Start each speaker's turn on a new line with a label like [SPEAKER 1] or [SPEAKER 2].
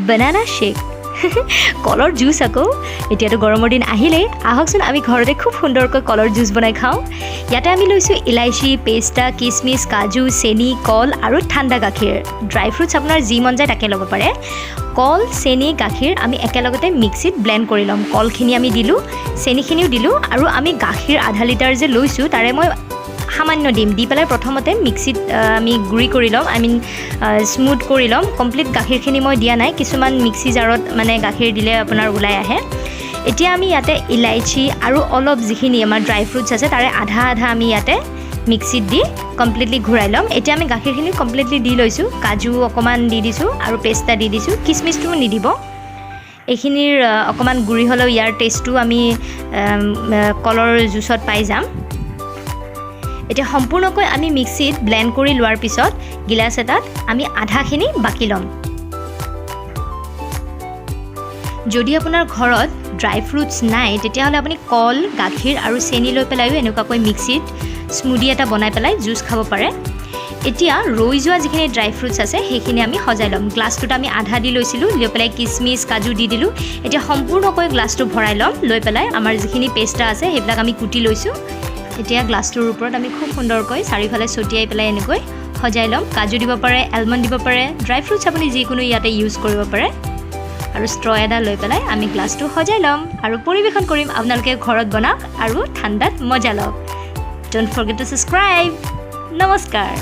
[SPEAKER 1] বানানা shake, কলৰ juice. আকৌ এতিয়াতো গৰমৰ দিন আহিলেই, আহকচোন আমি ঘৰতে খুব সুন্দৰকৈ কলৰ জুচ বনাই খাওঁ। ইয়াতে আমি লৈছোঁ ইলাচি, পেষ্টা, কিচমিচ, কাজু, চেনি, কল আৰু ঠাণ্ডা গাখীৰ। ড্ৰাই ফ্ৰুটছ আপোনাৰ যি মন যায় তাকে ল'ব পাৰে। কল, চেনি, গাখীৰ আমি একেলগতে মিক্সিত ব্লেণ্ড কৰি ল'ম। কলখিনি আমি দিলোঁ, চেনিখিনিও দিলোঁ আৰু আমি গাখীৰ আধা লিটাৰ যে লৈছোঁ, তাৰে মই সামান্য দিম। দি পেলাই প্ৰথমতে মিক্সিত আমি গুড়ি কৰি ল'ম, I mean smooth কৰি ল'ম। কমপ্লিট গাখীৰখিনি মই দিয়া নাই। কিছুমান মিক্সি জাৰত মানে গাখীৰ দিলে আপোনাৰ ওলাই আহে। এতিয়া আমি ইয়াতে ইলাইচি আৰু অলপ যিখিনি আমাৰ ড্ৰাই ফ্ৰুটছ আছে, তাৰে আধা আধা আমি ইয়াতে মিক্সিত দি কমপ্লিটলি ঘূৰাই ল'ম। এতিয়া আমি গাখীৰখিনি কমপ্লিটলি দি লৈছোঁ, কাজু অকণমান দি দিছোঁ আৰু পেষ্টা দি দিছোঁ। কিচমিচটোও নিদিব। এইখিনিৰ অকণমান গুড়ি হ'লেও ইয়াৰ টেষ্টটো আমি কলৰ জুচত পাই যাম। এতিয়া সম্পূৰ্ণকৈ আমি মিক্সিত ব্লেণ্ড কৰি লোৱাৰ পিছত গিলাচ এটাত আমি আধাখিনি বাকি ল'ম। যদি আপোনাৰ ঘৰত ড্ৰাই ফ্ৰুটছ নাই, তেতিয়াহ'লে আপুনি কল, গাখীৰ আৰু চেনি লৈ পেলাইও এনেকুৱাকৈ মিক্সিত স্মুদি এটা বনাই পেলাই জুচ খাব পাৰে। এতিয়া ৰৈ যোৱা যিখিনি ড্ৰাই ফ্ৰুটছ আছে, সেইখিনি আমি সজাই ল'ম। গ্লাছটোত আমি আধা দি লৈছিলোঁ, লৈ পেলাই কিচমিচ, কাজু দি দিলোঁ। এতিয়া সম্পূৰ্ণকৈ গ্লাছটো ভৰাই ল'ম। লৈ পেলাই আমাৰ যিখিনি পেষ্টা আছে, সেইবিলাক আমি কুটি লৈছোঁ। এতিয়া গ্লাছটোৰ ওপৰত আমি খুব সুন্দৰকৈ চাৰিওফালে ছটিয়াই পেলাই এনেকৈ সজাই ল'ম। কাজু দিব পাৰে, এলমণ্ড দিব পাৰে, ড্ৰাই ফ্ৰুটছ আপুনি যিকোনো ইয়াতে ইউজ কৰিব পাৰে। আৰু ষ্ট্ৰ এটা লৈ পেলাই আমি গ্লাছটো সজাই ল'ম আৰু পৰিৱেশন কৰিম। আপোনালোকে ঘৰত বনাওক আৰু ঠাণ্ডাত মজা লওক। Don't forget to subscribe. নমস্কাৰ।